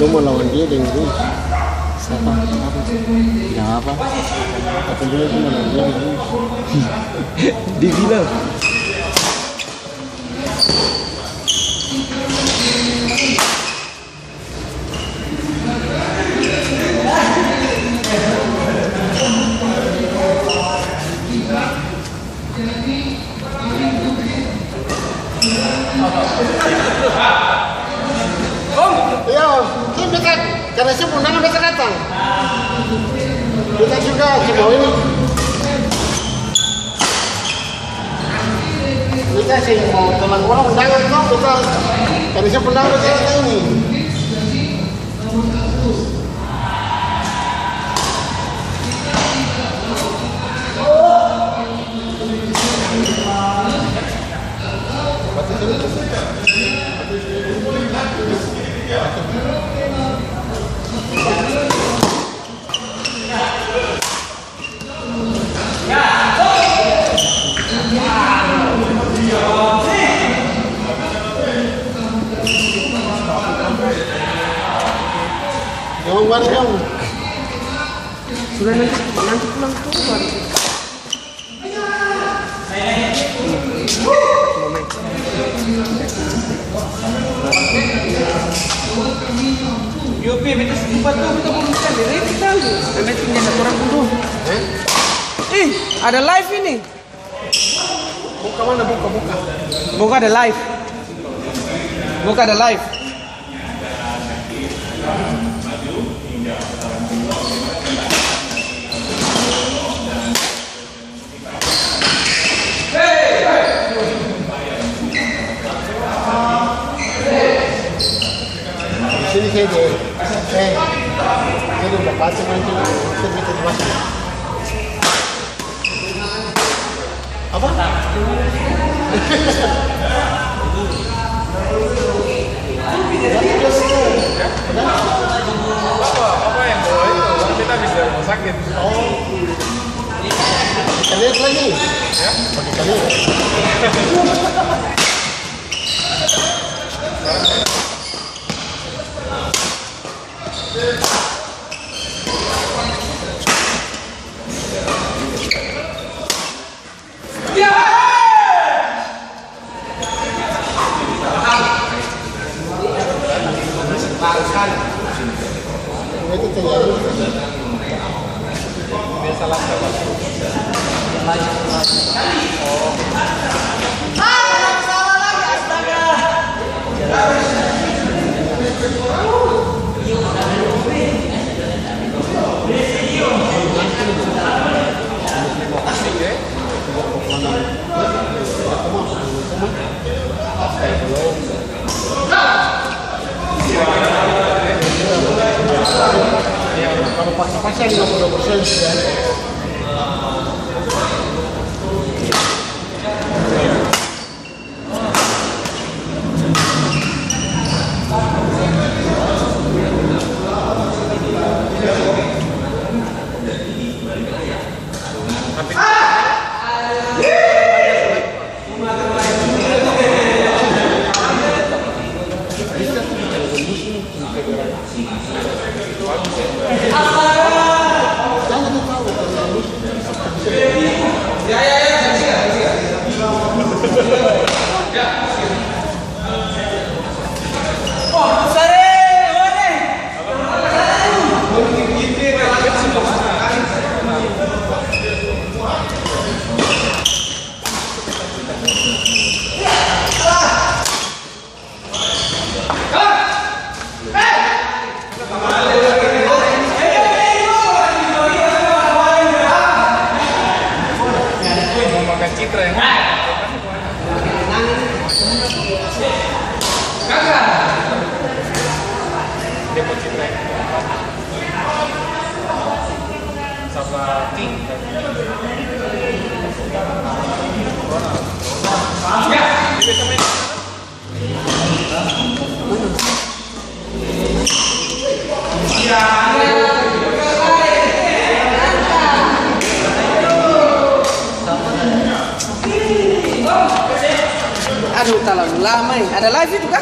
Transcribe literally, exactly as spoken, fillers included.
Mau lawan dia deng Ruiz. Siapa? Apa? Bilang apa? Kata dia itu mau lawan dia deng Ruiz. Dia bilang. Iya, kan beta, karna siap undangan beta datang. Beta juga cuma ini. Beta seng mau tolak orang undangan to, beta karna siap undangan beta datang ini. Sudah nanti, nanti pulang tuh baru. Yo, Pi, beta sempat tuh, beta belum bisa lihat, kita lihat. Beta tinggal satu orang dulu. Eh, ada live ini. Buka mana? Buka, buka. Buka ada live. Buka ada live. Sini saja. Eh, jadi udah pasti main tuh. Kita bisa masuk. Apa? Apa, apa yang bawa itu? Kita bisa rumah sakit. Oh. Kita lihat lagi. Ya? Oke, kita lihat. Kalau paksa-paksa lima puluh persen, ya. Aduh, talalu lama ini. Ada live itu kah?